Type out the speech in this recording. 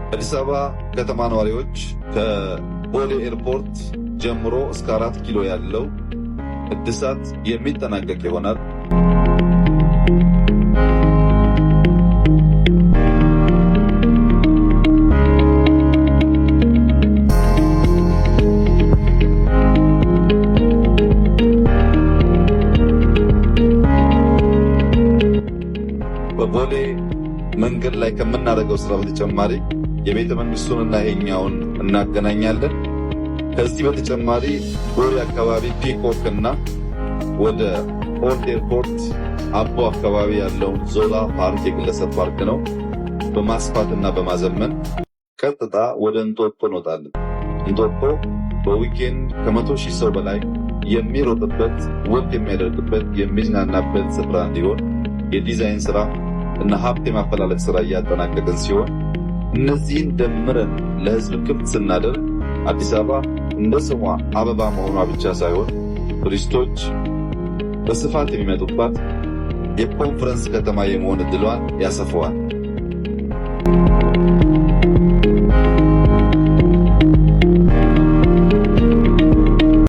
አዲስ አበባ ከተማ ነዋሪዎች ከቦሌ ኤርፖርት ጀምሮ እስከ 4 ኪሎ ያለው እድሳት የሚጠናቀቅ ይሆናል። በቦሌ መንገድ ላይ ከምናደርገው ስራ በተጨማሪ የቤተ መንግስቱን እና ይሄኛውን እናገናኛለን። ከዚህ በተጨማሪ ቦሌ አካባቢ ፒኮክ እና ወደ ኦልድ ኤርፖርት አቦ አካባቢ ያለውን ዞላ ፓርክ የግለሰብ ፓርክ ነው በማስፋት እና በማዘመን ቀጥታ ወደ እንጦጦ እንወጣለን። እንጦጦ በ weekend ከ100,000 ሰው በላይ የሚሮጥበት፣ walk የሚያደርግበት፣ የሚዝናናበት ስፍራ እንዲሆን የዲዛይን ስራ እና ሀብት የማፈላለግ ስራ እያጠናቀቅን ሲሆን እነዚህን ደምረን ለህዝብ ክፍት ስናደርግ አዲስ አበባ እንደ ስሟ አበባ መሆኗ ብቻ ሳይሆን ቱሪስቶች በስፋት የሚመጡባት የኮንፈረንስ ከተማ የመሆን እድሏን ያሰፋዋል።